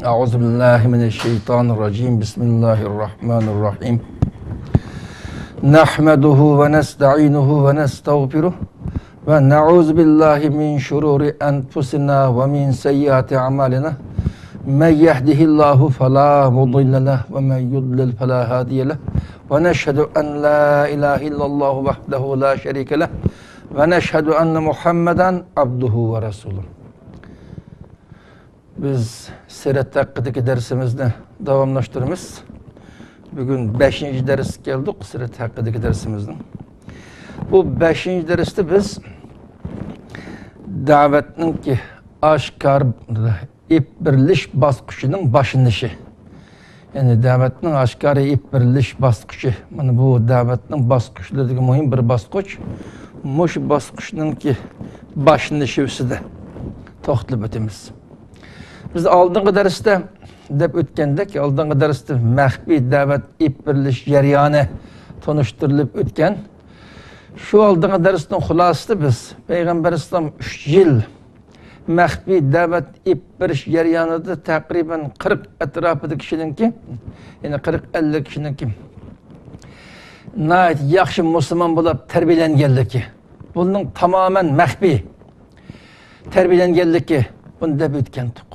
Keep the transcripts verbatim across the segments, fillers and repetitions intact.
أعوذ بالله من الشيطان الرجيم. بسم الله الرحمن الرحيم. نحمده ونستعينه ونستغفره ونعوذ بالله من شرور أنفسنا ومن سيئات أعمالنا. من يهده الله فلا مضل له ومن يضلل فلا هادي له. ونشهد أن لا إله إلا الله وحده لا شريك له. ونشهد أن محمدا عبده ورسوله. بىز سىرەت ھەققىدىكى دەرسىمىزنى داۋاملاشتۇرىمىز. بۈگۈن بەشىنچى دەرسكە كەلدۇق، سىرەت ھەققىدىكى دەرسىمىزنىڭ. بۇ بەشىنچى دەرستە بىز دەۋەتنىڭكى ئاشكارا ئېلىپ بېرىلىش باسقۇچىنىڭ باشلىنىشى. يەنى دەۋەتنىڭ ئاشكارا ئېلىپ بېرىلىش باسقۇچى. مانا بۇ دەۋەتنىڭ باسقۇچلىرىدىكى مۇھىم بىر باسقۇچ. مۇشۇ باسقۇچنىڭكى باشلىنىشى ئۈستىدە توختىلىپ ئۆتىمىز. بىز ئالدىنقى دەرستە دەپ ئۆتكەندەك، ئالدىنقى دەرستە مەخپىي دەۋەت ئېلىپ بېرىلىش جەريانى تونۇشتۇرۇلۇپ ئۆتكەن. شۇ ئالدىنقى دەرسنىڭ خۇلاسىسىدا بىز پەيغەمبەر ئەلەيھىسسالام ئۈچ يىل مەخپىي دەۋەت ئېلىپ بېرىش جەريانىدا تەقرىبەن قىرىق ئەتراپىدا كىشىنىڭكى، يەنى قىرىق ئەللىك كىشىنىڭكى ناھايىتى ياخشى مۇسۇلمان بولۇپ تەربىيەلەنگەنلىكى، بۇنىڭ تامامەن مەخپىي تەربىيەلەنگەنلىكى، بۇنى دەپ ئۆتكەنتۇق.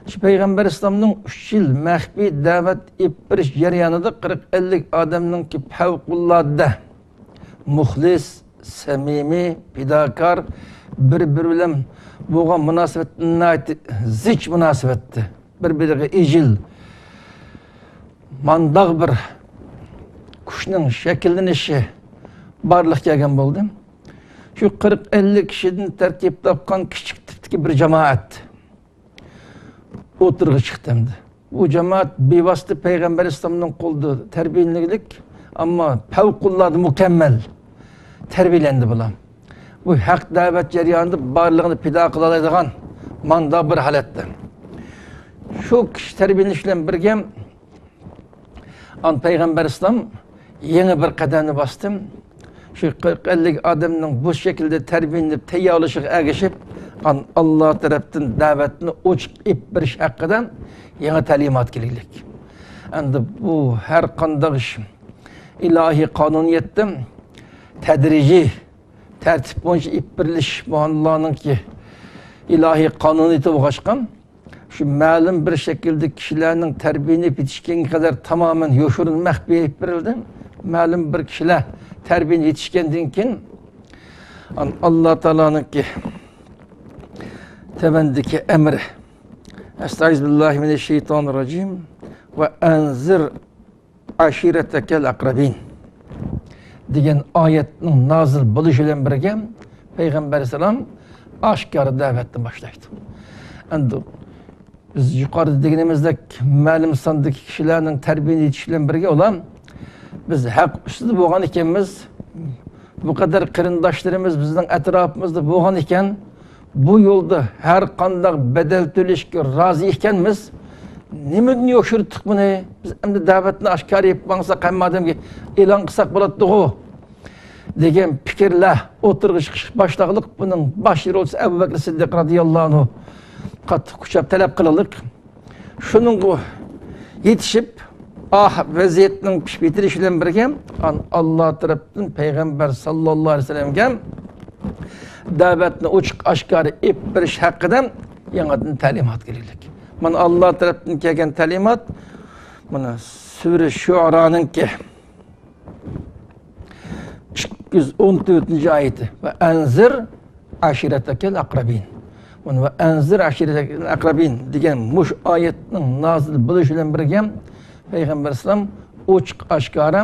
شۇ پەيغەمبەر ئەلەيھىسسالامنىڭ ئۈچ يىل مەخپىي دەۋەت ئېلىپ بېرىش جەريانىدا قىرىق ئەللىك ئادەمنىڭكى پەۋقۇلئاددە مۇخلىس، سەمىمىي، پىداكار، بىر-بىرى بىلەن بولغان مۇناسىۋەت ناھايىتى زىچ مۇناسىۋەتتە، بىر-بىرىگە ئىجىل، مانداق بىر كۈچنىڭ شەكىللىنىشى بارلىققا كەلگەن بولدى. شۇ قىرىق ئەللىك كىشىدىن تەركىب تاپقان كىچىك تىپتىكى بىر جامائەت ئوتتۇرىغا چىقتى ئەمدى. بۇ جامائەت بىۋاسىتە پەيغەمبەر ئەلەيھىسسالامنىڭ قولىدا تەربىيەلىنگەنلىك، ئەمما پەۋقۇلئاددە مۇكەممەل تەربىيەلەندى بۇلار. بۇ ھەق دەۋەت جەريانىدا بارلىقىنى پىدا قىلالايدىغان مانداق بىر ھالەتتە. شۇ كىشى تەربىيەلىنىش بىلەن بىرگە، ئان پەيغەمبەر ئەلەيھىسسالام يېڭى بىر قەدەمنى باستى. شۇ قىرىق ئەللىك ئادەمنىڭ بۇ شەكىلدە تەربىيەلىنىپ تەييارلىشىغا ئەگىشىپ، ئان ئاللا تەرەپتىن دەۋەتنى ئوچۇق ئېلىپ بېرىش ھەققىدە يېڭى تەلىمات كېلىگلىك. ئەمدى بۇ ھەر قانداق ئىش ئىلاھىي قانۇنىيەتتە تەدرىجىي تەرتىپ بويىچە ئېلىپ بېرىلىش مۇھەممەدلارنىڭكى ئىلاھىي قانۇنىيىتى بولغاچقا، شۇ مەلۇم بىر شەكىلدە كىشىلەرنىڭ تەربىيەلىنىپ يېتىشكەنگە قەدەر تامامەن يوشۇرۇن مەخپىي ئېلىپ بېرىلدى. مەلۇم بىر كىشىلەر تەربىيەلىنىپ يېتىشكەندىن كېيىن، ئان-، ئاللا تائالانىڭكى تۆۋەندىكى ئەمرى. ئەستەئىزۇبىللاھىمىنەششەيتانىررەجىم. ۋە ئەنزىر ئەشىرەتەكەل ئەقرەبىن دېگەن ئايەتنىڭ نازىل بولۇشى بىلەن بىرگە پەيغەمبەر ئەلەيھىسسالام ئاشكارا دەۋەتنى باشلايدۇ. ئەمدى بىز يۇقىرىدا دېگىنىمىزدەك، مەلۇم ساندىكى كىشىلەرنىڭ تەربىيەلىنىپ يېتىشى بىلەن بىرگە ئۇلار، بىز ھەق ئۈستىدە بولغان ئىكەنمىز، بۇ قەدەر قېرىنداشلىرىمىز بىزنىڭ ئەتراپىمىزدا بولغان ئىكەن، بۇ يولدا ھەر قانداق بەدەل تۆلەشكە رازى ئىكەنمىز. نېمىدىن يوشۇردۇق بۇنى؟ بىز ئەمدى دەۋەتنى ئاشكارا ئېلىپ ماڭساق، ھەممە ئادەمگە ئېلان قىلساق بولاتتىغۇ، دېگەن پىكىرلەر ئوتتۇرىغا چىقىشقا باشلاغلىق. بۇنىڭ باش رولچىسى ئەبۇ بەكرى سىددىق رازىياللاھۇ ئەنھۇ قاتتىق كۈچەپ تەلەپ قىلىغلىق. شۇنىڭغا يېتىشىپ، ئاھ، ۋەزىيەتنىڭ پىشىپ يېتىلىشى بىلەن بىرگە، ئان-، ئاللا تەرەپتىن پەيغەمبەر ساللاللاھۇ ئەلەيھى ۋەسەللەمگە دەۋەتنى ئوچۇق ئاشكارا ئېلىپ بېرىش ھەققىدە يېڭىدىن تەلىمات كېلىگلىك. مانا ئاللا تەرەپتىن كەلگەن تەلىمات، مانا سۈرە شۇئارانىڭكى ئىككى يۈز ئون تۆتىنچى ئايىتى. ۋە ئەنزىر ئەشىرەتەكەل ئەقرەبىن. مانا ۋە ئەنزىر ئەشىرەتەكەل ئەقرەبىن دېگەن مۇشۇ ئايەتنىڭ نازىل بولۇشى بىلەن بىرگە پەيغەمبەر ئەلەيھىسسالام ئوچۇق ئاشكارا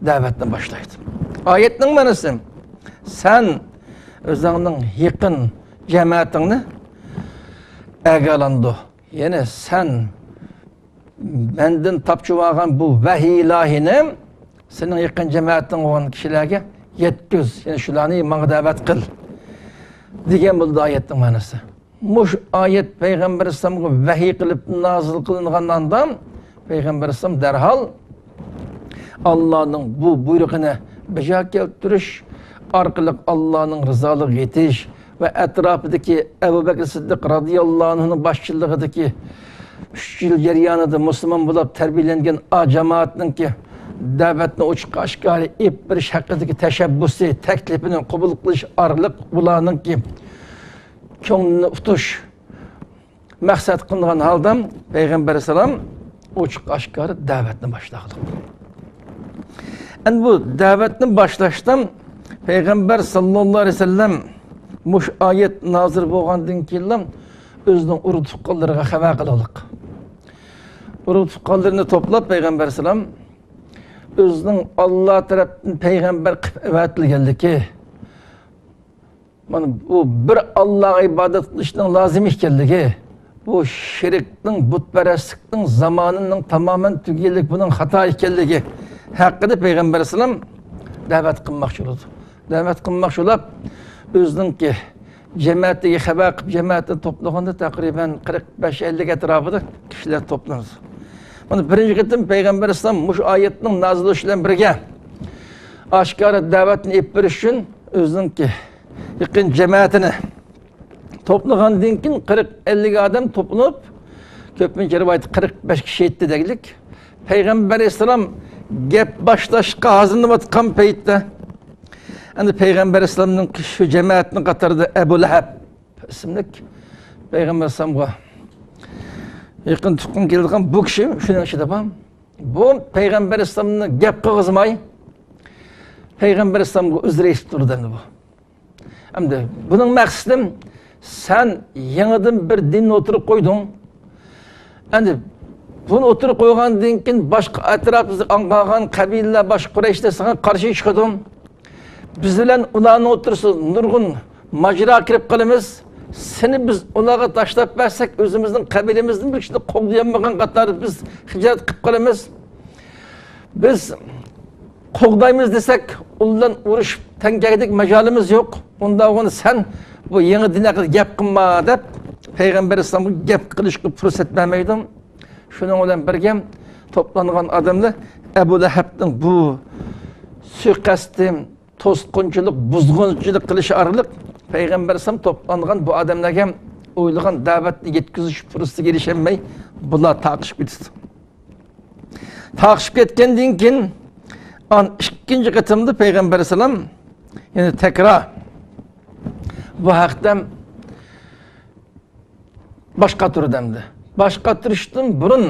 دەۋەتنى باشلايدۇ. ئايەتنىڭ مەنىسى، سەن ئۆزۈڭنىڭ يېقىن جەمەتىڭنى ئەگەرلاندۇر. يەنى سەن مەندىن تاپشۇرۇۋالغان بۇ ۋەھىي ئىلاھىنى سېنىڭ يېقىن جەمەتىڭ بولغان كىشىلەرگە يەتكۈز، يەنى شۇلارنى ماڭا دەۋەت قىل، دېگەن بولىدۇ ئايەتنىڭ مەنىسى. مۇشۇ ئايەت پەيغەمبەر ئەلەيھىسسالامغا ۋەھىي قىلىپ نازىل قىلىنغان ئاندا، پەيغەمبەر ئەلەيھىسسالام دەرھال ئاللانىڭ بۇ بۇيرۇقىنى بىجا كەلتۈرۈش ئارقىلىق ئاللانىڭ رىزالىقىغا يېتىش ۋە ئەتراپىدىكى ئەبۇ بەكرى سىددىق رازىياللاھۇ ئەنھۇنىڭ باشچىلىقىدىكى ئۈچ يىل جەريانىدا مۇسۇلمان بولۇپ تەربىيەلەنگەن ئا جامائەتنىڭكى دەۋەتنى ئوچۇق ئاشكارا ئېلىپ بېرىش ھەققىدىكى تەشەببۇسى، تەكلىپىنى قوبۇل قىلىش ئارقىلىق ئۇلارنىڭكى كۆڭلىنى ئۇتۇش مەقسەت قىلىنغان ھالدا پەيغەمبەر ئەلەيھىسسالام ئوچۇق ئاشكارا دەۋەتنى باشلاغلىق. ئەمدى بۇ دەۋەتنى باشلاشتا پەيغەمبەر ساللاللاھۇ ئەلەيھى ۋەسەللەم مۇشۇ ئايەت نازىل بولغاندىن كېيىنلا ئۆزىنىڭ ئۇرۇق تۇغقانلىرىغا خەۋەر قىلغلىق. ئۇرۇق تۇغقانلىرىنى توپلاپ پەيغەمبەر ئەلەيھىسسالام ئۆزىنىڭ ئاللا تەرەپتىن پەيغەمبەر قىلىپ ئەۋەتىلگەنلىكى، مانا بۇ بىر ئاللاغا ئىبادەت قىلىشنىڭ لازىم ئىكەنلىكى، بۇ شىركنىڭ، بۇتپەرەسلىكنىڭ زامانىنىڭ تامامەن تۈگىگەنلىكى، بۇنىڭ خاتا ئىكەنلىكى ھەققىدە پەيغەمبەر ئەلەيھىسسالام دەۋەت قىلماقچى بولىدۇ. دەۋەت قىلماقچى بولۇپ، ئۆزىنىڭكى جەمەتىگە خەۋەر قىلىپ، جەمەتنى توپلىغاندا تەقرىبەن قىرىق بەش ئەللىك ئەتراپىدا كىشىلەر توپلىنىدۇ. مانا بىرىنچى قېتىم پەيغەمبەر ئەلەيھىسسالام مۇشۇ ئايەتنىڭ نازىل بولۇشى بىلەن بىرگە ئاشكارا دەۋەتنى ئېلىپ بېرىش ئۈچۈن ئۆزىنىڭكى يېقىن جەمەتىنى توپلىغاندىن كېيىن، قىرىق ئەللىك ئادەم توپلىنىپ، كۆپىنچە رىۋايەتتە قىرىق بەش كىشى يەتتى دەگلىك. پەيغەمبەر ئەلەيھىسسالام گەپ باشلاشقا ھازىرلىنىۋاتقان پەيتتە، ئەمدى پەيغەمبەر ئەلەيھىسسالامنىڭ شۇ جەمەتىنىڭ قاتارىدا ئەبۇ لەھەب ئىسىملىك پەيغەمبەر ئەلەيھىسسالامغا يېقىن تۇغقان كېلىدىغان بۇ كىشى شۇنىڭ ئىچىدە بار. بۇ پەيغەمبەر ئەلەيھىسسالامنى گەپ قىلغۇزماي، پەيغەمبەر ئەلەيھىسسالامغا ئۆزرە ئېيتىپ تۇرىدۇ ئەمدى بۇ. ئەمدى بۇنىڭ مەقسىتى، سەن يېڭىدىن بىر دىننى ئوتتۇرىغا قويدۇڭ. ئەمدى بۇنى ئوتتۇرىغا قويغاندىن كېيىن باشقا ئەتراپىمىزدا ئاڭقالغان قەبىلىلەر، باشقا قۇرەيشلەر ساڭا قارشى چىقىدۇ. بىز بىلەن ئۇلارنىڭ ئوتتۇرىسىدا نۇرغۇن ماجىرا كىرىپ قالىمىز. سېنى بىز ئۇلارغا تاشلاپ بەرسەك، ئۆزىمىزنىڭ قەبىلىمىزدىن بىر كىشىنى قوغدىيالمىغان قاتاردا بىز خىجالەت قىلىپ قالىمىز. بىز قوغدايمىز دېسەك، ئۇ بىلەن ئۇرۇشۇپ تەڭ كەلگۈدەك ماجالىمىز يوق. ئۇنداق بولغاندا سەن بۇ يېڭى دىن ھەققىدە گەپ قىلما دەپ، پەيغەمبەر ئەلەيھىسسالامغا گەپ قىلىشقا پۇرسەت بەرمەيدۇ. شۇنىڭ بىلەن بىرگە توپلانغان ئادەملەر ئەبۇ لەھەبنىڭ بۇ سۇيىقەستى، توسقۇنچىلىق، بۇزغۇنچىلىق قىلىشى ئارقىلىق پەيغەمبەر ئەلەيھىسسالام توپلانغان بۇ ئادەملەرگە ئويلىغان دەۋەتنى يەتكۈزۈش پۇرسىتىگە ئېرىشەلمەي، بۇلار تارقىشىپ كېتىدۇ. تارقىشىپ كەتكەندىن كېيىن، ئان ئىككىنچى قېتىمدا پەيغەمبەر ئەلەيھىسسالام يەنە تەكرار بۇ ھەقتە باش قاتۇردى ئەمدى. باش قاتۇرۇشتىن بۇرۇن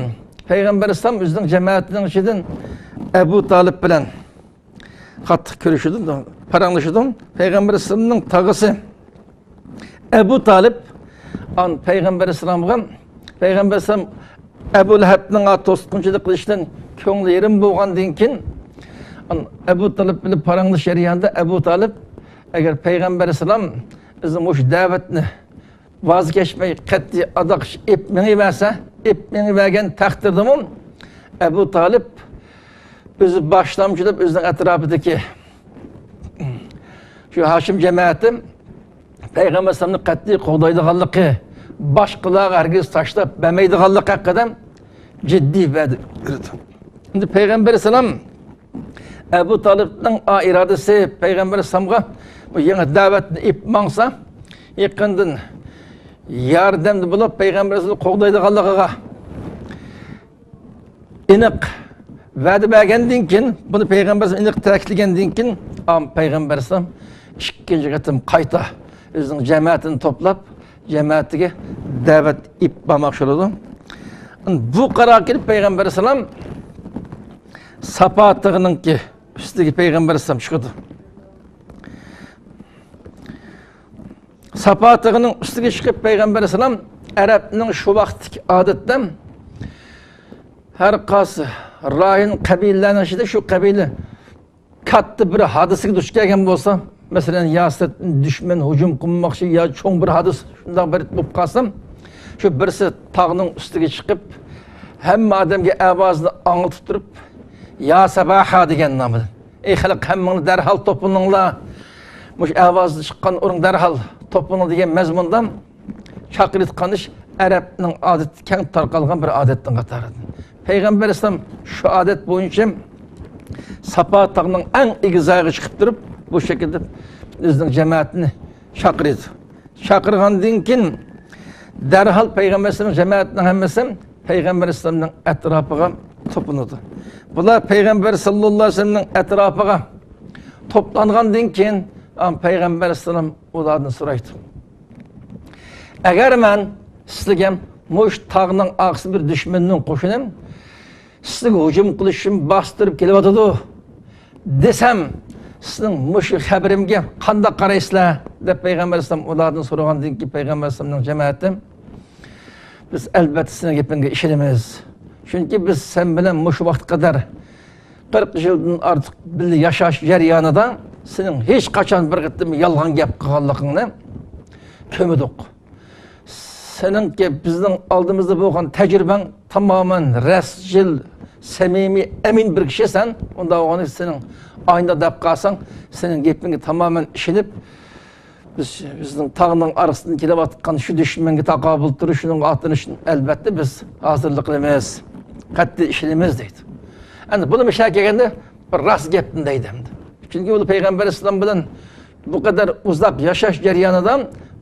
پەيغەمبەر ئەلەيھىسسالام ئۆزىنىڭ جەمەتىنىڭ ئىچىدىن ئەبۇ تالىپ بىلەن قاتتىق كۆرۈشىدۇ، پاراڭلىشىدۇ. پەيغەمبەر ئەلەيھىسسالامنىڭ تاغىسى ئەبۇ تالىپ ئان پەيغەمبەر ئەلەيھىسسالامغا، پەيغەمبەر ئەلەيھىسسالام ئەبۇ لەھەبنىڭ توسقۇنچىلىق قىلىشىدىن كۆڭلى يېرىم بولغاندىن كېيىن، ئان ئەبۇ تالىپ بىلەن پاراڭلىشىش جەريانىدا ئەبۇ تالىپ، ئەگەر پەيغەمبەر ئەلەيھىسسالام بىزنىڭ مۇشۇ دەۋەتنى ۋاز كەچمەي، قەتئىي ئاداققىچە ئېپ مېڭىۋەرسە، ئېپ مېڭىۋەرگەن تەقدىردىمۇ، ئەبۇ تالىپ ئۆزى باشلامچى دەپ ئۆزىنىڭ ئەتراپىدىكى شۇ ھاشىم جەمەتى پەيغەمبەر ئەلەيھىسسالامنى قەتئىي قوغدايدىغانلىقى، باشقىلارغا ھەرگىز تاشلاپ بەرمەيدىغانلىقى ھەققىدە جىددىي ۋەدە بېرىدۇ. ئەمدى پەيغەمبەر ئەلەيھىسسالام ئەبۇ تالىپنىڭ ئا ئىرادىسى پەيغەمبەر ئەلەيھىسسالامغا بۇ يېڭى دەۋەتنى ئېلىپ ماڭسا، يېقىندىن ياردەمدە بولۇپ پەيغەمبەر ئەلەيھىسسالامنى قوغدايدىغانلىقىغا ئېنىق ۋەدە بەرگەندىن كېيىن، بۇنى پەيغەمبەر ئېنىق تەكىتلىگەندىن كېيىن، ئام-، پەيغەمبەر ئەلەيھىسسالام ئىككىنچى قېتىم قايتا ئۆزىنىڭ جەمەتىنى توپلاپ، جەمەتىگە دەۋەت ئېلىپ بارماقچى بولىدۇ. بۇ قارارغا كېلىپ، پەيغەمبەر ئەلەيھىسسالام ساپا تېغىنىڭكى ئۈستىگە پەيغەمبەر ئەلەيھىسسالام چىقىدۇ. ساپا تېغىنىڭ ئۈستىگە چىقىپ، پەيغەمبەر ئەلەيھىسسالام ئەرەبنىڭ شۇ ۋاقىتتىكى ئادىتىدە ھەر قايسى رايون قەبىلىلەرنىڭ ئىچىدە شۇ قەبىلە كاتتا بىر ھادىسىگە دۇچ كەلگەن بولسا، مەسىلەن، يا سىرتتىن دۈشمەن ھۇجۇم قىلماقچى، يا چوڭ بىر ھادىسە شۇنداق بىر بولۇپ قالسا، شۇ بىرسى تاغنىڭ ئۈستىگە چىقىپ، ھەممە ئادەمگە ئاۋازىنى ئاڭلىتىپ تۇرۇپ، يا سەباھا دېگەن نامىدا، ئەي خەلق، ھەممىڭلار دەرھال توپلىنىڭلار، مۇشۇ ئاۋازى چىققان ئورۇنغا دەرھال توپلىنىڭ دېگەن مەزمۇندا چاقىرىۋاتقان ئىش ئەرەبنىڭ ئادىتى، كەڭ تارقالغان بىر ئادەتنىڭ قاتارىدىن. پەيغەمبەر ئەلەيھىسسالام شۇ ئادەت بويىچە ساپا تاغنىڭ ئەڭ ئېگىز جايىغا چىقىپ تۇرۇپ، بۇ شەكىلدە ئۆزىنىڭ جەمەتىنى چاقىرىدۇ. چاقىرغاندىن كېيىن، دەرھال پەيغەمبەر ئەلەيھىسسالام جەمەتىنىڭ ھەممىسى پەيغەمبەر ئەلەيھىسسالامنىڭ ئەتراپىغا توپلىنىدۇ. بۇلار پەيغەمبەر ساللاللاھۇ ئەلەيھى ۋەسەللەمنىڭ ئەتراپىغا توپلانغاندىن كېيىن، پەيغەمبەر ئەلەيھىسسالام ئۇلاردىن سورايدۇ: «ئەگەر مەن سىزگە مۇشۇ تاغنىڭ ئارقىسىدا بىر دۈشمەننىڭ قوشۇنى سىزگە ھۇجۇم قىلىش ئۈچۈن باستۇرۇپ كېلىۋاتىدۇ دېسەم، سىزنىڭ مۇشۇ خەۋىرىمگە قانداق قارايسىلەر؟» دەپ پەيغەمبەر ئەلەيھىسسالام ئۇلاردىن سورىغاندىن كېيىن، پەيغەمبەر ئەلەيھىسسالامنىڭ جەمەتى: «بىز ئەلۋەتتە سېنىڭ گېپىڭگە ئىشىنىمىز. چۈنكى بىز سەن بىلەن مۇشۇ ۋاقىتقا قەدەر قىرىق يىلدىن ئارتۇق بىللە ياشاش جەريانىدا سېنىڭ ھېچقاچان بىر قېتىم يالغان گەپ قىلغانلىقىڭنى كۆرمىدۇق. سېنىڭكى بىزنىڭ ئالدىمىزدا بولغان تەجرىبەڭ تامامەن راستچىل، سەمىمىي، ئەمىن بىر كىشى سەن. ئۇنداق بولغاندا سېنىڭ ئاينىدا دەپ قالساڭ، سېنىڭ گېپىڭگە تامامەن ئىشىنىپ، بىز، بىزنىڭ تاغنىڭ ئارىسىدىن كېلىۋاتقان شۇ دۈشمەنگە تاقابىل تۇرۇش، شۇنىڭغا ئاتلىنىش ئۈچۈن ئەلۋەتتە بىز ھازىرلىق قىلىمىز، قەتئىي ئىشىنىمىز» دەيدۇ. ئەمدى بۇنى مۇشۇ يەرگە كەلگەندە بىر راست گەپنى دەيدۇ ئەمدى. چۈنكى ئۇ پەيغەمبەر ئەلەيھىسسالام بىلەن بۇ قەدەر ئۇزاق ياشاش جەريانىدا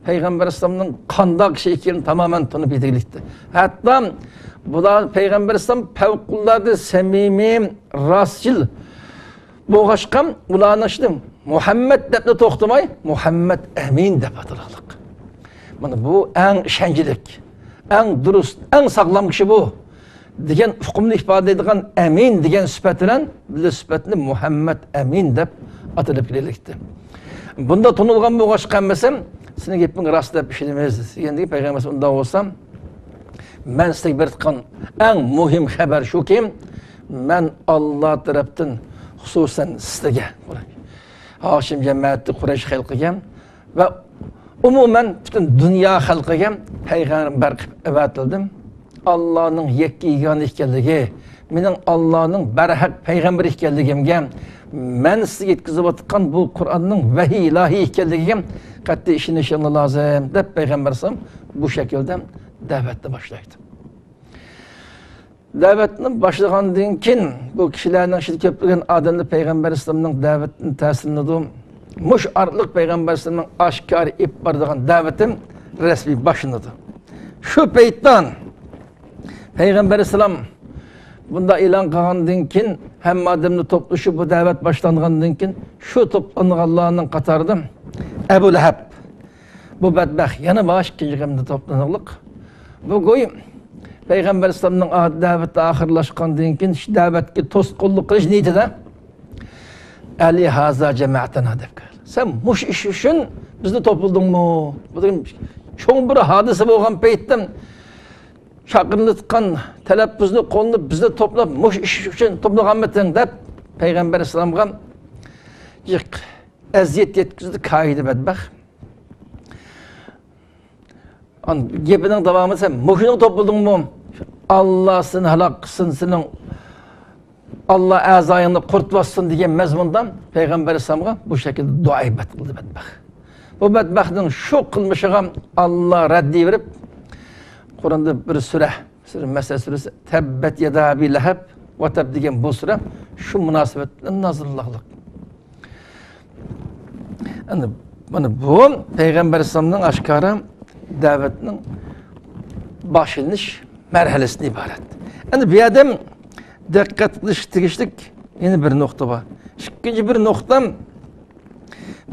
پەيغەمبەر ئەلەيھىسسالامنىڭ قانداق كىشى ئىكەنلىكىنى تامامەن تونۇپ يېتەلىكتى. ھەتتا بۇلار پەيغەمبەر ئەلەيھىسسالام پەۋقۇلئاددە سەمىمىي، راستچىل بولغاچقا، ئۇلارنىڭ ئىچىدە مۇھەممەد دەپلا توختىماي، مۇھەممەد ئەمىن دەپ ئاتىلىقلىق. مانا بۇ ئەڭ ئىشەنچلىك، ئەڭ دۇرۇس، ئەڭ ساغلام كىشى بۇ دېگەن ئۇقۇمنى ئىپادىلەيدىغان ئەمىن دېگەن سۈپەت بىلەن بىللە سۈپەتنى مۇھەممەد ئەمىن دەپ ئاتىلىپ كېلىلىكتى. بۇندا تونۇلغان بولغاچقا ھەممىسى، سېنىڭ گېپىڭ راست دەپ ئىشىنىمىز دېگەندىكىن، پەيغەمبەر ئۇنداق بولسا، مەن سىزگە بېرىۋاتقان ئەڭ مۇھىم خەۋەر شۇكى، مەن ئاللا تەرەپتىن خۇسۇسەن سىزگە، ھاشىم جەمەتى، قۇرەيش خەلقىگە ۋە ئومۇمەن پۈتۈن دۇنيا خەلقىگە پەيغەمبەر قىلىپ ئەۋەتىلدىم. ئاللانىڭ يەككە يېگانە ئىكەنلىكى، مېنىڭ ئاللانىڭ بەرھەق پەيغەمبىرى ئىكەنلىكىمگە، مەن سىزگە يەتكۈزۈۋاتقان بۇ قۇرئاننىڭ ۋەھىي ئىلاھىي ئىكەنلىكىگە قەتئىي ئىشىنىشىڭلار لازىم، دەپ پەيغەمبەر ئەلەيھىسسالام بۇ شەكىلدە دەۋەتنى باشلايدۇ. دەۋەتنى باشلىغاندىن كېيىن، بۇ كىشىلەرنىڭ ئىچىدە كۆپلىگەن ئادەملەر پەيغەمبەر ئەلەيھىسسالامنىڭ دەۋىتىدىن تەسىرلىنىدۇ. مۇشۇ ئارقىلىق پەيغەمبەر ئەلەيھىسسالامنىڭ ئاشكارا ئېلىپ بارىدىغان دەۋىتى رەسمىي باشلىنىدۇ. شۇ پەيتتە پەيغەمبەر ئەلەيھىسسالام بۇنداق ئېلان قىلغاندىن كېيىن، ھەممە ئادەمنى توپلىشىپ، بۇ دەۋەت باشلانغاندىن كېيىن، شۇ توپلانغانلارنىڭ قاتارىدا ئەبۇ لەھەب، بۇ بەتبەخت يەنە بار ئىككىنچى قېتىمدا توپلىنىقلىق. بۇ گوي پەيغەمبەر ئەلەيھىسسالامنىڭ دەۋىتى ئاخىرلاشقاندىن كېيىن، شۇ دەۋەتكە توسقۇنلۇق قىلىش نىيىتىدە «ئەلى ھازا جەمەئتەنا» دەپ كەلدى. سەن مۇشۇ ئىش ئۈچۈن بىزنى توپلىدىڭمۇ؟ بۇ دېگەن چوڭ بىر ھادىسە بولغان پەيتتە چاقىرىلىۋاتقان تەلەپپۇزنى قوللىنىپ، بىزنى توپلاپ، مۇشۇ ئىش ئۈچۈن توپلىغانمىتىڭ دەپ پەيغەمبەر ئەلەيھىسسالامغا جىق ئەزىيەت يەتكۈزدى، كايىدى بەتبەخت. ئان-، گېپىنىڭ داۋامىدا «سەن مۇشۇنىڭغا توپلىدىڭمۇ؟ ئاللا سېنى ھالاك قىلسۇن، سېنىڭ ئاللا ئەزايىڭنى قۇرۇتۇۋەتسۇن» دېگەن مەزمۇندا پەيغەمبەر ئەلەيھىسسالامغا بۇ شەكىلدە دۇئا ئىبادەت قىلدى بەتبەخت. بۇ بەتبەختنىڭ شۇ قىلمىشىغا ئاللا رەددىيە بېرىپ، قۇرئاندا بىر سۈرە، سۈرە مەسەلە سۈرىسى، تەببەت يەدا ئەبى لەھەب ۋە تەب دېگەن بۇ سۈرە شۇ مۇناسىۋەت بىلەن نازىللىقلىق. ئەمدى مانا بۇ پەيغەمبەر ئەلەيھىسسالامنىڭ ئاشكارا دەۋەتنىڭ باشلىنىش مەرھەلىسىدىن ئىبارەت. ئەمدى بۇ يەردە دىققەت قىلىشقا تېگىشلىك يەنە بىر نۇقتا بار. ئىككىنچى بىر نۇقتا،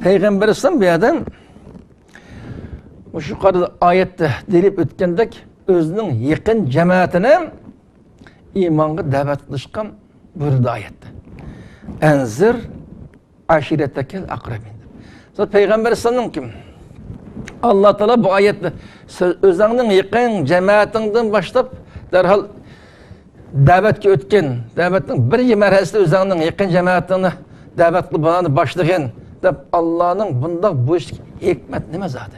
پەيغەمبەر ئەلەيھىسسالام بۇ يەردە مۇشۇ يۇقىرىدا ئايەتتە دېيىلىپ ئۆتكەندەك، ئۆزىنىڭ يېقىن جەمەتىنى ئىمانغا دەۋەت قىلىشقا بۇيرۇدى ئايەتتە. «ئەنزىر ئەشىرەتەكەل ئەقرەبىن» دەپ. زات پەيغەمبەر ئەلەيھىسسالامنىڭ كىم؟ ئاللا تائالا بۇ ئايەتتە «سەن ئۆزۈڭنىڭ يېقىن جەمەتىڭدىن باشلاپ دەرھال دەۋەتكە ئۆتكىن، دەۋەتنىڭ بىرىنچى مەرھەلىسىدە ئۆزۈڭنىڭ يېقىن جەمەتىڭنى دەۋەت قىلىپ، بۇلارنى باشلىغىن» دەپ، ئاللانىڭ بۇنداق بۇيرۇشىدىكى ھېكمەت نېمە زادى؟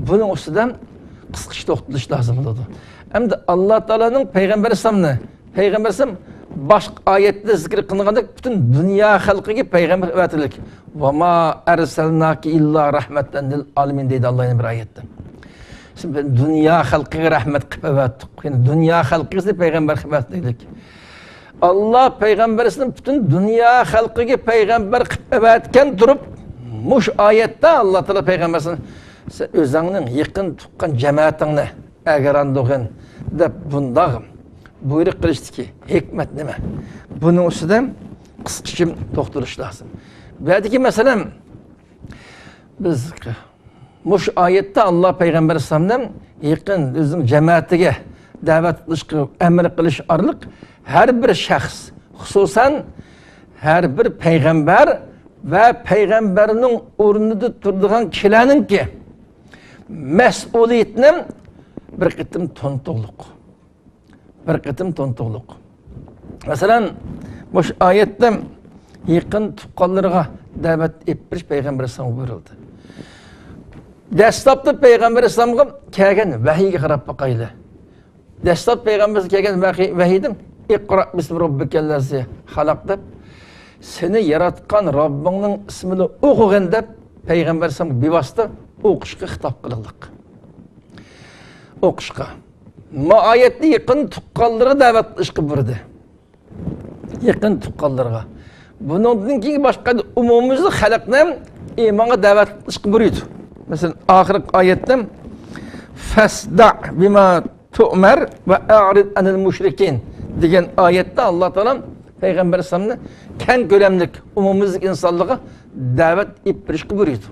بۇنىڭ ئۈستىدە قىسقىچە توختىلىش لازىم بولىدۇ. ئەمدى ئاللا تائالانىڭ پەيغەمبەر ئەلەيھىسسالامنى، پەيغەمبەر ئەلەيھىسسالام باشقا ئايەتتە زىكىر قىلىنغاندەك پۈتۈن دۇنيا خەلقىگە پەيغەمبەر ئەۋەتىلدى. «ۋەما ئەرسەلناكە ئىللا رەھمەتەن لىل ئالەمىن» دەيدۇ ئاللا يەنە بىر ئايەتتە. «بىز دۇنيا خەلقىگە رەھمەت قىلىپ ئەۋەتتۇق.» يەنى دۇنيا خەلقىگە سېنى پەيغەمبەر قىلىپ ئەۋەتتۇق. ئاللا پەيغەمبەر ئەلەيھىسسالام پۈتۈن دۇنيا خەلقىگە پەيغەمبەر قىلىپ ئەۋەتكەن تۇرۇپ، مۇشۇ ئايەتتە ئاللا تائالا پەيغەمبەر ئەلەيھىسسالام، سەن ئۆزۈڭنىڭ يېقىن تۇغقان جەمەتىڭنى، ئەگەرەندۇغىن دەپ بۇنداق بۇيرۇق قىلىشتىكى ھېكمەت نېمە؟ بۇنىڭ ئۈستىدە قىسقىچە توختىلىش لازىم. بۇ يەردىكى مەسىلەم، بىز مۇشۇ ئايەتتە ئاللا پەيغەمبەر ئەلەيھىسسالامنى يېقىن ئۆزىنىڭ جەمەتىگە دەۋەت قىلىشقا ئەمر قىلىش ئارقىلىق ھەر بىر شەخس، خۇسۇسەن ھەر بىر پەيغەمبەر ۋە پەيغەمبەرنىڭ ئورنىدا تۇرىدىغان كىشىلەرنىڭكى مەسئۇلىيىتىنى بىر قېتىم تونۇتۇغلۇق. بىر قېتىم تونۇتۇغلۇق. مەسىلەن، مۇشۇ ئايەتتە يېقىن تۇغقانلىرىغا دەۋەت ئېلىپ بېرىش پەيغەمبەر ئەلەيھىسسالامغا بۇيرۇلدى. دەسلەپتە پەيغەمبەر ئەلەيھىسسالامغا كەلگەن ۋەھىيگە قاراپ باقايلى. دەسلەپ پەيغەمبەرگە كەلگەن ۋەھىي، ۋەھىيدە «ئىقرا بىسمى رەببىكەللەزى خەلەق» دەپ، «سېنى ياراتقان رەببىڭنىڭ ئىسمىنى ئوقۇغىن» دەپ، پەيغەمبەر ئەلەيھىسسالامغا بىۋاسىتە ئوقۇشقا خىتاب قىلىنلىق. ئوقۇشقا. ما ئايەتتە يېقىن تۇغقانلىرىغا دەۋەت قىلىشقا بۇيرۇدى. يېقىن تۇغقانلىرىغا. بۇنىڭدىن كېيىن باشقا ئومۇميۈزلۈك خەلقنى ئىمانغا دەۋەت قىلىشقا بۇيرۇيدۇ. مەسىلەن، ئاخىرقى ئايەتتە «فەسدەئ بىما تۇئمەر ۋە ئەئرىز ئەنىل مۇشرىكىن» دېگەن ئايەتتە ئاللا تائالا پەيغەمبەر ئەلەيھىسسالامنى كەڭ كۆلەملىك ئومۇميۈزلۈك ئىنسانلارغا دەۋەت ئېلىپ بېرىشقا بۇيرۇيدۇ.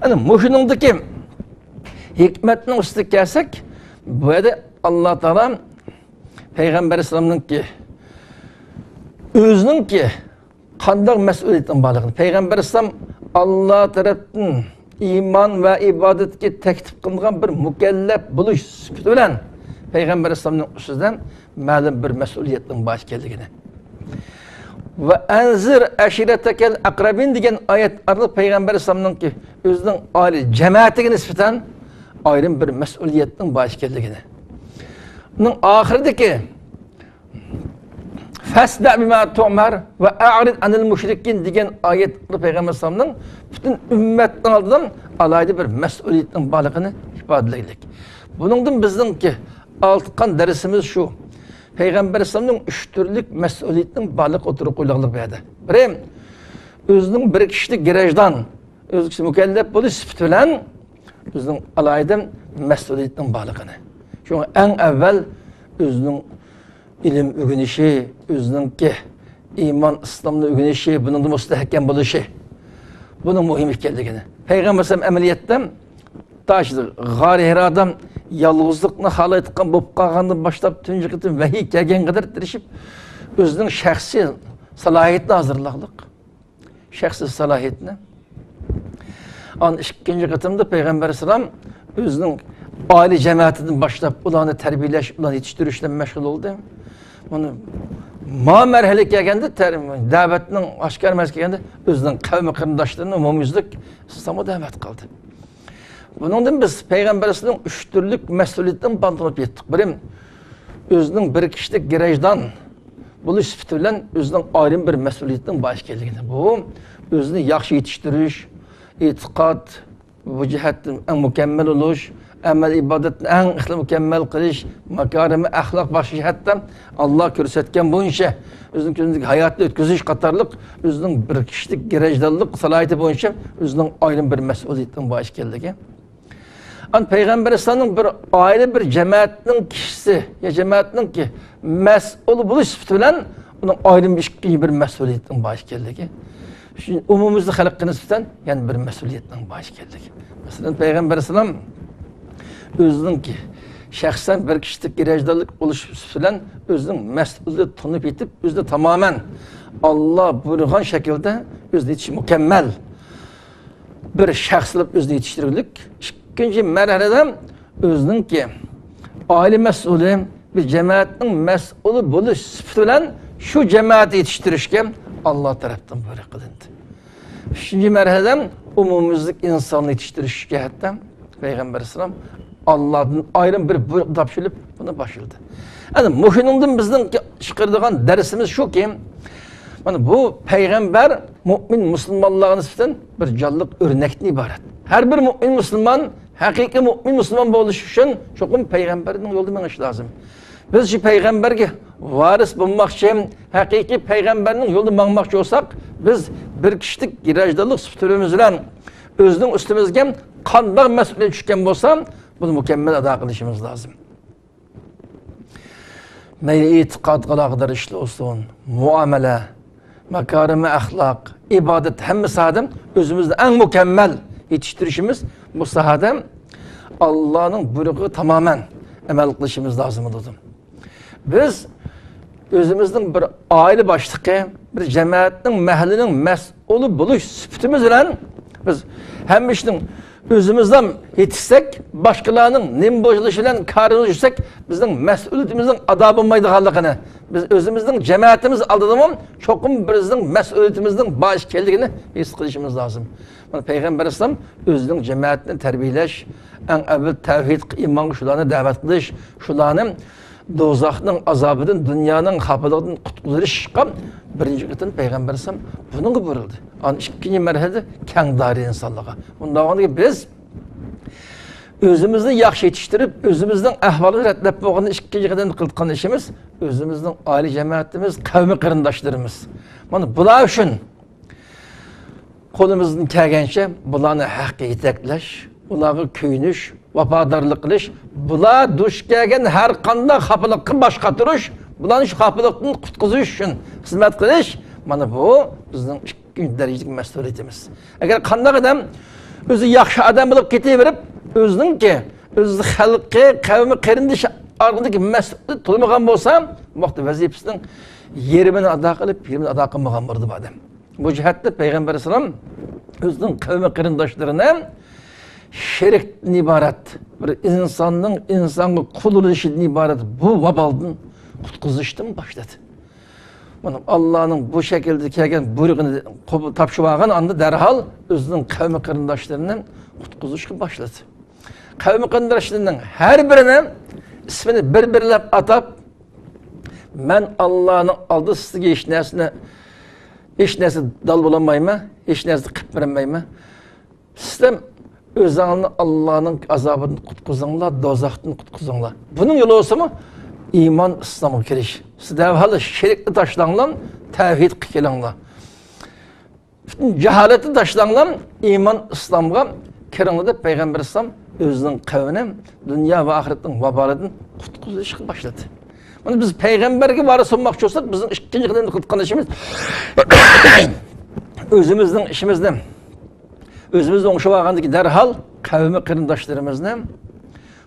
ئەنە مۇشۇنىڭدىكى ھېكمەتنىڭ ئۈستىگە كەلسەك، بۇ يەردە ئاللا تائالا پەيغەمبەر ئەلەيھىسسالامنىڭكى، ئۆزىنىڭكى قانداق مەسئۇلىيىتىنىڭ بارلىقىنى، پەيغەمبەر ئەلەيھىسسالام ئاللا تەرەپتىن ئىمان ۋە ئىبادەتكە تەكلىپ قىلىنغان بىر مۇكەللەپ بولۇش سۈپىتى بىلەن پەيغەمبەر ئەلەيھىسسالامنىڭ ئۈستىدە مەلۇم بىر مەسئۇلىيەتنىڭ بار ئىكەنلىكىنى ۋە «ئەنزىر ئەشىرەتەكەل ئەقرەبىن» دېگەن ئايەت ئارقىلىق پەيغەمبەر ئەلەيھىسسالامنىڭكى ئۆزىنىڭ ئائىلە جەمەتىگە نىسبەتەن ئايرىم بىر مەسئۇلىيەتنىڭ بار ئىكەنلىكىنى. ئۇنىڭ ئاخىرىدىكى «فەسدەئ بىما تۇئمەر ۋە ئەئرىز ئەنىل مۇشرىكىن» دېگەن ئايەت پەيغەمبەر ئەلەيھىسسالامنىڭ پۈتۈن ئۈممەتنىڭ ئالدىدا ئالاھىدە بىر مەسئۇلىيەتنىڭ بارلىقىنى ئىپادىلىگەنلىك. بۇنىڭدىن بىزنىڭكى ئالقان دەرسىمىز شۇ. پەيغەمبەر ئەلەيھىسسالامنىڭ ئۈچ تۈرلۈك مەسئۇلىيەتنىڭ بارلىقى ئوتتۇرىغا قويۇلغانلىق بۇ يەردە. بىرى، ئۆزىنىڭ بىر كىشىلىك گىرەجدان، ئۆزى كىشى مۇكەللەپ بولۇش سۈپىتى بىلەن ئۆزىنىڭ ئالاھىدە مەسئۇلىيىتىنىڭ بارلىقىنى. شۇڭا ئەڭ ئەۋۋەل ئۆزىنىڭ ئىلىم ئۆگىنىشى، ئۆزىنىڭكى ئىمان، ئىسلامنى ئۆگىنىشى، بۇنىڭدا مۇستەھكەم بولۇشى، بۇنىڭ مۇھىم ئىكەنلىكىنى. پەيغەمبەر ئەلەيھىسسالام ئەمەلىيەتتە تاش غارى ھىرادا يالغۇزلۇقنى خالايدىغان بولۇپ قالغاندىن باشلاپ تۇنجى قېتىم ۋەھىي كەلگەنگە قەدەر تىرىشىپ، ئۆزىنىڭ شەخسىي سالاھىيىتىنى ھازىرلىغانلىق. شەخسىي سالاھىيىتىنى. ئان ئىككىنچى قېتىمدا پەيغەمبەر ئەلەيھىسسالام ئۆزىنىڭ ئائىلە جەمەتىدىن باشلاپ ئۇلارنى تەربىيەلەش، ئۇلارنى يېتىشتۈرۈش بىلەن مەشغۇل بولدى. مانا ما مەرھەلىگە كەلگەندە، تەر-، دەۋەتنىڭ ئاشكارا مەرھەلىگە كەلگەندە ئۆزىنىڭ قەۋمى قېرىنداشلىرىنى ئومۇميۈزلۈك ئىسلامغا دەۋەت قىلدى. بۇنىڭدىن بىز پەيغەمبەر ئەلەيھىسسالامنىڭ ئۈچ تۈرلۈك مەسئۇلىيىتىنىڭ بارلىقىنى يەتتۇق. بىرى، ئۆزىنىڭ بىر كىشىلىك گىرەجدان بولۇش سۈپىتى بىلەن ئۆزىنىڭ ئايرىم بىر مەسئۇلىيىتىنىڭ بار ئىكەنلىكىنى. بۇ ئۆزىنى ياخشى يېتىشتۈرۈش، ئېتىقاد، بۇ جەھەتتىن ئەڭ مۇكەممەل بولۇش، ئەمەل ئىبادەتنى ئەڭ ئىخلاسلىق مۇكەممەل قىلىش، ماكارىمە ئەخلاق باشقا جەھەتتە ئاللا كۆرسەتكەن بويىچە ئۆزىنىڭ كۈندىلىك ھاياتىنى ئۆتكۈزۈش قاتارلىق ئۆزىنىڭ بىر كىشىلىك گىرەجدانلىق سالاھىيىتى بويىچە ئۆزىنىڭ ئايرىم بىر مەسئۇلىيىتىنىڭ بار ئىكەنلىكى. ئان پەيغەمبەر ئەلەيھىسسالامنىڭ بىر ئائىلە، بىر جەمەتنىڭ كىشىسى يا جەمەتنىڭكى مەسئۇلى بولۇش سۈپىتى بىلەن ئۇنىڭ ئايرىم بىر ئىككىنچى بىر مەسئۇلىيىتىنىڭ بار ئىكەنلىكى. شۇ ئومۇميۈزلۈك خەلققە نىسبەتەن يەنە بىر مەسئۇلىيەتنىڭ بار ئىكەنلىكى. مەسىلەن، پەيغەمبەر ئەلەيھىسسالام ئۆزىنىڭكى شەخسەن بىر كىشىلىك گىرەجدانلىق بولۇش سۈپىتى بىلەن ئۆزىنىڭ مەسئۇلىيىتىنى تونۇپ يېتىپ، ئۆزىنى تامامەن ئاللا بۇيرۇغان شەكىلدە ئۆزىنى يېتىشى مۇكەممەل بىر شەخس قىلىپ ئۆزىنى يېتىشتۈرگۈلۈك. ئىككىنچى مەرھەلىدە ئۆزىنىڭكى ئائىلە مەسئۇلى، بىر جەمەتنىڭ مەسئۇلى بولۇش سۈپىتى بىلەن شۇ جەمەتنى يېتىشتۈرۈشكە ئاللا تەرەپتىن بۇيرۇق قىلىندى. ئۈچىنچى مەرھەلىدە ئومۇميۈزلۈك ئىنساننى يېتىشتۈرۈش جەھەتتە پەيغەمبەر ئەلەيھىسسالام ئاللادىن ئايرىم بىر بۇيرۇق تاپشۇرۇلۇپ، بۇنى باشلىدى. ئەنە مۇشۇنىڭدىن بىزنىڭ چىقىرىدىغان دەرسىمىز شۇكى، مانا بۇ پەيغەمبەر مۆمىن مۇسۇلمانلارغا نىسبەتەن بىر جانلىق ئۆرنەكتىن ئىبارەت. ھەر بىر مۆمىن مۇسۇلمان ھەقىقىي مۆمىن مۇسۇلمان بولۇش ئۈچۈن چوقۇم پەيغەمبەرنىڭ يولىدا مېڭىش لازىم. بىز شۇ پەيغەمبەرگە ۋارىس بولماقچى، ھەقىقىي پەيغەمبەرنىڭ يولىدا ماڭماقچى بولساق، بىز بىر كىشىلىك گىراجدانلىق سۈپىتىمىز بىلەن ئۆزىنىڭ ئۈستىمىزگە قانداق مەسئۇلىيەت چۈشكەن بولسا، بۇنى مۇكەممەل ئادا قىلىشىمىز لازىم. مەيلى ئېتىقادقا ئالاقىدار ئىشلار بولسۇن، مۇئامىلە، ماكارىمە ئەخلاق، ئىبادەت، ھەممە ساھەدە ئۆزىمىزنى ئەڭ مۇكەممەل يېتىشتۈرۈشىمىز، بۇ ساھەدە ئاللانىڭ بۇيرۇقىغا تامامەن ئەمەل قىلىشىمىز لازىم بولىدۇ. بىز ئۆزىمىزنىڭ بىر ئائىلە باشلىقى، بىر جەمەتنىڭ، مەھەللىنىڭ مەسئۇلى بولۇش سۈپىتىمىز بىلەن بىز ھەممە ئىشنىڭ ئۆزىمىزلا يېتىشسەك، باشقىلارنىڭ نېمە بولۇشى بىلەن كارىمىزنى يۈرسەك، بىزنىڭ مەسئۇلىيىتىمىزنىڭ ئادا بولمايدىغانلىقىنى، بىز ئۆزىمىزنىڭ جەمەتىمىز ئالدىدىمۇ چوقۇم بىزنىڭ مەسئۇلىيىتىمىزنىڭ بار ئىكەنلىكىنى ھېس قىلىشىمىز لازىم. مانا پەيغەمبەر ئەلەيھىسسالام ئۆزىنىڭ جەمەتىنى تەربىيەلەش، ئەڭ ئەۋۋەل تەۋھىدقا ئىمانغا شۇلارنى دەۋەت قىلىش، شۇلارنى دوزاخنىڭ ئازابىدىن، دۇنيانىڭ خاپىلىقىدىن قۇتقۇزۇشقا بىرىنچى قېتىم پەيغەمبەر ئەلەيھىسسالام بۇنىڭغا بۇيرۇلدى. ئاندىن ئىككىنچى مەرھەلىدە كەڭ دائىرە ئىنسانلارغا. بۇنداق بولغاندىكىن بىز ئۆزىمىزنى ياخشى يېتىشتۈرۈپ، ئۆزىمىزنىڭ ئەھۋالىنى رەتلەپ بولغاندىن ئىككىنچى قېتىم قىلىدىغان ئىشىمىز ئۆزىمىزنىڭ ئائىلە جەمەتىمىز، قەۋمى قېرىنداشلىرىمىز. مانا بۇلار ئۈچۈن قولىمىزدىن كەلگەنچە بۇلارنى ھەققە يېتەكلەش، ئۇلارغا كۆيۈنۈش، ۋاپادارلىق قىلىش، بۇلار دۇچ كەلگەن ھەر قانداق خاپىلىققا باش قاتۇرۇش، بۇلارنى شۇ خاپىلىقتىن قۇتقۇزۇش ئۈچۈن خىزمەت قىلىش، مانا بۇ بىزنىڭ ئىككىنچى دەرىجىلىك مەسئۇلىيىتىمىز. ئەگەر قانداق ئادەم ئۆزى ياخشى ئادەم بولۇپ كېتىۋېرىپ، ئۆزىنىڭكى، ئۆز خەلقى، قەۋمى، قېرىندىشى ئارقىدىكى مەسئۇلىيىتى تولمىغان بولسا، بۇ ۋاقىتتا ۋەزىپىسىنىڭ يېرىمىنى ئادا قىلىپ، يېرىمىنى ئادا قىلمىغان بولىدۇ بۇ ئادەم. بۇ جەھەتتە پەيغەمبەر ئەلەيھىسسالام ئۆزىنىڭ قەۋمى قېرىنداشلىرىنى شىركتىن ئىبارەت، بىر ئىنساننىڭ ئىنسانغا قۇل بولۇشىدىن ئىبارەت بۇ ۋابالدىن قۇتقۇزۇشتىن باشلىدى. مانا ئاللانىڭ بۇ شەكىلدە كەلگەن بۇيرۇقىنى قوبۇل، تاپشۇرۇۋالغان ئاندا دەرھال ئۆزىنىڭ قەۋمى قېرىنداشلىرىنى قۇتقۇزۇشقا باشلىدى. قەۋمى قېرىنداشلىرىنىڭ ھەر بىرىنى ئىسمىنى بىر-بىرلەپ ئاتاپ، مەن ئاللانىڭ ئالدىدا سىزگە ھېچ نەرسىنى، ھېچ نەرسە دال بولالمايمەن، ھېچ نەرسە قىلىپ بېرەلمەيمەن. سىزلەر ئۆزۈڭلارنى ئاللانىڭ ئازابىدىن قۇتقۇزۇڭلار، دوزاختىن قۇتقۇزۇڭلار. بۇنىڭ يولى بولسىمۇ ئىمان ئىسلامغا كىرىش. سىز دەرھال شىركنى تاشلاڭلار، تەۋھىدقا كېلىڭلار. پۈتۈن جاھالەتنى تاشلاڭلار، ئىمان ئىسلامغا كىرىڭلار دەپ پەيغەمبەر ئەلەيھىسسالام ئۆزىنىڭ قەۋمىنى دۇنيا ۋە ئاخىرەتنىڭ ۋابالىدىن قۇتقۇزۇشقا باشلىدى. مانا بىز پەيغەمبەرگە ۋارىس بولماقچى بولساق، بىزنىڭ ئىككىنچى قېتىم قىلىدىغان ئىشىمىز ئۆزىمىزنىڭ ئىشىمىزنى، ئۆزىمىزنى ئوڭشىۋالغاندىن كېيىن دەرھال قەۋمى قېرىنداشلىرىمىزنى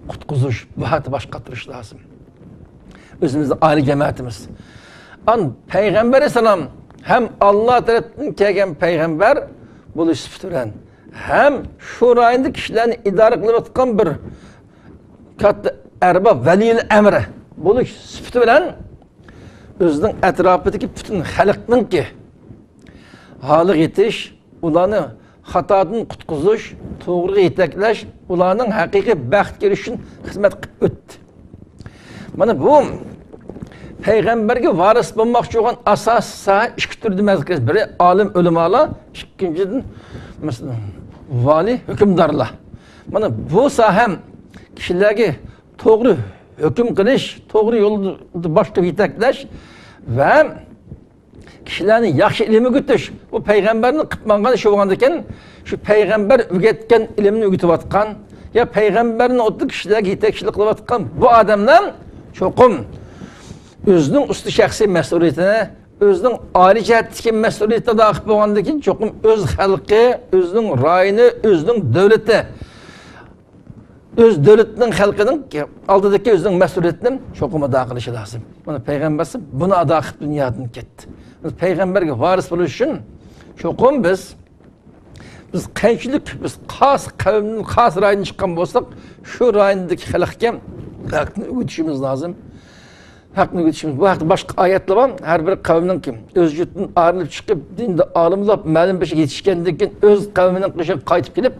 قۇتقۇزۇش، بۇ ھەقتە باش قاتۇرۇش لازىم. ئۆزىمىزنىڭ ئائىلە جەمەتىمىز. ئان پەيغەمبەر ئەلەيھىسسالام ھەم ئاللا تەرەپتىن كەلگەن پەيغەمبەر بولۇش سۈپىتى بىلەن، ھەم شۇ رايوندا كىشىلەرنى ئىدارە قىلىۋاتقان بىر كاتتا ئەرباب، ۋەلىيىل ئەمرى بولۇش سۈپىتى بىلەن ئۆزىنىڭ ئەتراپىدىكى پۈتۈن خەلقنىڭكى ھالىغا يېتىش، ئۇلارنى خاتادىن قۇتقۇزۇش، توغرىغا يېتەكلەش، ئۇلارنىڭ ھەقىقىي بەختكە ئېرىشىشى ئۈچۈن خىزمەت قىلىپ ئۆتتى. مانا بۇ پەيغەمبەرگە ۋارىس بولماقچى بولغان ئاساسىي ساھە ئىككى تۈردىن ئىبارەت. بىرى ئالىم ئۆلىمالار، ئىككىنچىدىن، مەسىلەن، ۋالىي ھۆكۈمدارلار. مانا بۇ ساھەم كىشىلەرگە توغرا ھۆكۈم قىلىش، توغرا يولدا باشلاپ يېتەكلەش ۋە كىشىلەرنى ياخشى ئىلىم ئۆگىتىش، بۇ پەيغەمبەرنىڭ قىلىپ ماڭغان ئىشى بولغاندىكىن، شۇ پەيغەمبەر ئۆگەتكەن ئىلىمنى ئۆگىتىۋاتقان، يا پەيغەمبەرنىڭ ئوتتۇرا كىشىلەرگە يېتەكچىلىك قىلىۋاتقان بۇ ئادەملەر چوقۇم ئۆزىنىڭ ئۈستى شەخسىي مەسئۇلىيىتىنى، ئۆزىنىڭ ئائىلە جەھەتتىكى مەسئۇلىيىتىنى ئادا قىلىپ بولغاندىن كېيىن، چوقۇم ئۆز خەلقى، ئۆزىنىڭ رايونى، ئۆزىنىڭ دۆلىتى، ئۆز دۆلىتىنىڭ، خەلقىنىڭ ئالدىدىكى ئۆزىنىڭ مەسئۇلىيىتىنى چوقۇم ئادا قىلىشى لازىم. مانا پەيغەمبەر بۇنى ئادا قىلىپ دۇنيادىن كەتتى. بىز پەيغەمبەرگە ۋارىس بولۇش ئۈچۈن چوقۇم بىز، بىز قانچىلىك، بىز قايسى قەۋمدىن، قايسى رايوندىن چىققان بولساق، شۇ رايوندىكى خەلقكە ھەقنى ئۆگىتىشىمىز لازىم. ھەقنى ئۆگىتىشىمىز. بۇ ھەقتە باشقا ئايەتلەر بار. ھەر بىر قەۋمنىڭكى ئۆز يۇرتىدىن ئايرىلىپ چىقىپ، دىندا ئالىملاپ، مەلۇم بىر ئىشقا يېتىشكەندىن كېيىن، ئۆز قەۋمىنىڭ قېشىغا قايتىپ كېلىپ،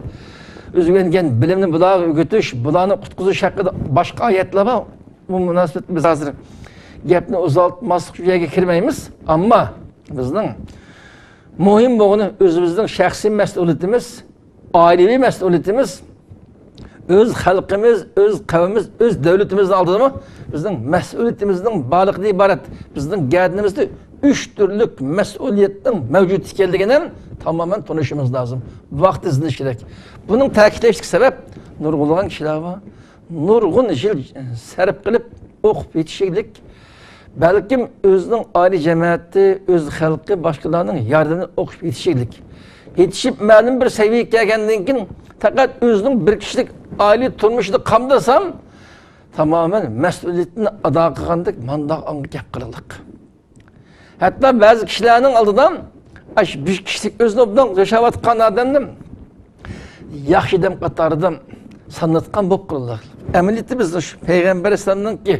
ئۆگەنگەن بىلىمنى بۇلارغا ئۆگىتىش، بۇلارنى قۇتقۇزۇش ھەققىدە باشقا ئايەتلەر بار. بۇ مۇناسىۋەتتە بىز ھازىر گەپنى ئۇزارتماسلىق ئۈچۈن يەرگە كىرمەيمىز. ئەمما بىزنىڭ مۇھىم بولغىنى ئۆزىمىزنىڭ شەخسىي مەسئۇلىيىتىمىز، ئائىلىۋى مەسئۇلىيىتىمىز، ئۆز خەلقىمىز، ئۆز قەۋمىمىز، ئۆز دۆلىتىمىزنىڭ ئالدىدىمۇ بىزنىڭ مەسئۇلىيىتىمىزنىڭ بارلىقىدىن ئىبارەت. بىزنىڭ گەدىنىمىزدە ئۈچ تۈرلۈك مەسئۇلىيەتنىڭ مەۋجۇت ئىكەنلىكىنى ھەم تامامەن تونۇشىمىز لازىم. ۋاقىت ئىزدىنىش كېرەك. بۇنىڭ تەكىتلەشلىك سەۋەب، نۇرغۇنلىغان كىشىلەر بار. نۇرغۇن يىل سەرپ قىلىپ ئوقۇپ يېتىشىگلىك، بەلكىم ئۆزىنىڭ ئائىلە جەمەتى، ئۆز خەلقى، باشقىلارنىڭ ياردىمىدىن ئوقۇپ يېتىشىگلىك. يېتىشىپ مەلۇم بىر سەۋىيەگە كەلگەندىن كېيىن، پەقەت ئۆزىنىڭ بىر كىشىلىك ئائىلە تۇرمۇشىدا قامدىسام، تامامەن مەسئۇلىيىتىنى ئادا قىلغاندەك مانداق ئاڭغا گەپ قىلىقلىق. ھەتتا بەزى كىشىلەرنىڭ ئالدىدا ئاشۇ بىر كىشىلىك ئۆزىنى ئوبدان ياشاۋاتقان ئادەمنى ياخشى ئادەم قاتارىدا سانايدىغان بولۇپ قالدى. ئەمەلىيەتتە بىز شۇ پەيغەمبەر ئەلەيھىسسالامنىڭكى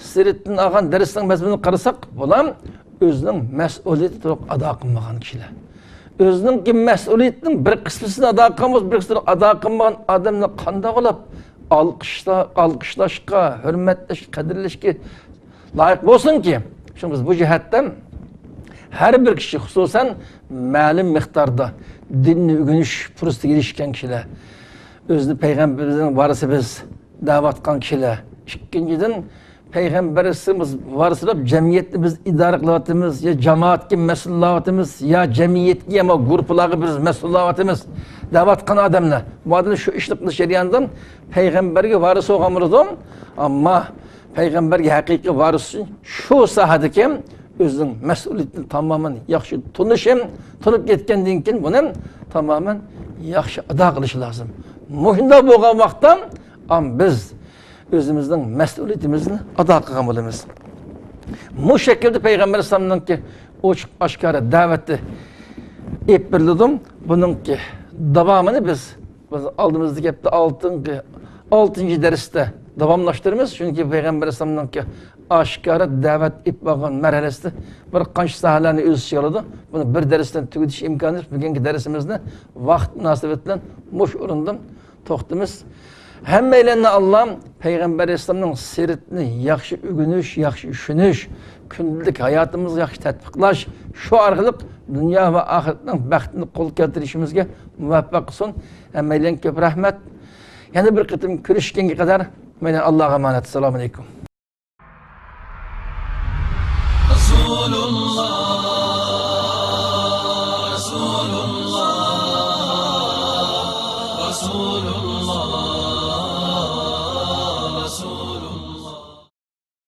سىرىتىدىن ئالغان دەرسنىڭ مەزمۇنىنى قارىساق، بۇلار ئۆزىنىڭ مەسئۇلىيىتىنى تولۇق ئادا قىلمىغان كىشىلەر. ئۆزىنىڭكى مەسئۇلىيىتىنىڭ بىر قىسمىنى ئادا قىلغان بولسا، بىر قىسمىنى ئادا قىلمىغان ئادەمنى قانداق بولۇپ ئالقىشلا-، ئالقىشلاشقا، ھۆرمەتلەشكە، قەدىرلەشكە لايىق بولسۇنكى. شۇڭا بىز بۇ جەھەتتە ھەر بىر كىشى، خۇسۇسەن مەلۇم مىقداردا دىننى ئۆگىنىش پۇرسىتىگە ئېرىشكەن كىشىلەر، ئۆزىنى پەيغەمبىرىمىزنىڭ ۋارىسى بىز دەۋاتقان كىشىلەر، ئىككىنچىدىن، پەيغەمبىرىمىز ۋارىسى دەپ جەمئىيەتنى بىز ئىدارە قىلىۋاتىمىز، يا جامائەتكە مەسئۇل بولۇۋاتىمىز، يا جەمئىيەتكە، يا گۇرۇپپىلارغا بىز مەسئۇل بولۇۋاتىمىز دەۋاتقان ئادەملەر. بۇ ئادەم شۇ ئىشنى قىلىش جەريانىدا پەيغەمبەرگە ۋارىس بولغان بولىدۇ، ئەمما پەيغەمبەرگە ھەقىقىي ۋارىس شۇ ساھەدىكى ئۆزىنىڭ مەسئۇلىيىتىنى تامامەن ياخشى تونۇشى، تونۇپ يەتكەندىن كېيىن بۇنى تامامەن ياخشى ئادا قىلىشى لازىم. مۇشۇنداق بولغان ۋاقىتتا، ئام، بىز ئۆزىمىزنىڭ مەسئۇلىيىتىمىزنى ئادا قىلغان بولىمىز. مۇ شەكىلدە پەيغەمبەر ئەلەيھىسسالامنىڭكى ئوچۇق ئاشكارا دەۋىتى ئېلىپ بېرىلىدۇ. بۇنىڭكى داۋامىنى بىز، بىز ئالدىمىزدىكى ھەپتە ئالتىنچى، ئالتىنچى دەرستە داۋاملاشتۇرىمىز. چۈنكى پەيغەمبەر ئەلەيھىسسالامنىڭكى ئاشكارا دەۋەت ئېلىپ بارغان مەرھەلىسىدە بىر قانچە ساھەلەرنى ئۆز ئىچىگە ئالىدۇ. بۇنى بىر دەرستىن تۈگىتىش ئىمكانى يوق. بۈگۈنكى دەرسىمىزنى ۋاقىت مۇناسىۋىتى بىلەن مۇشۇ ئورۇندىن توختىمىز. ھەممەيلەننى ئاللا پەيغەمبەر ئەلەيھىسسالامنىڭ سىرىتىنى ياخشى ئۆگىنىش، ياخشى چۈشىنىش، كۈندىلىك ھاياتىمىزغا ياخشى تەتبىقلاش، شۇ ئارقىلىق دۇنيا ۋە ئاخىرەتنىڭ بەختىنى قولغا كەلتۈرۈشىمىزگە مۇۋەپپەق قىلسۇن. ھەممەيلەنگە كۆپ رەھمەت. يەنە بىر قېتىم كۆرۈشكەنگە قەدەر، مەيلى، ئاللاغا ئامانەت. ئەسسالامۇ ئەلەيكۇم.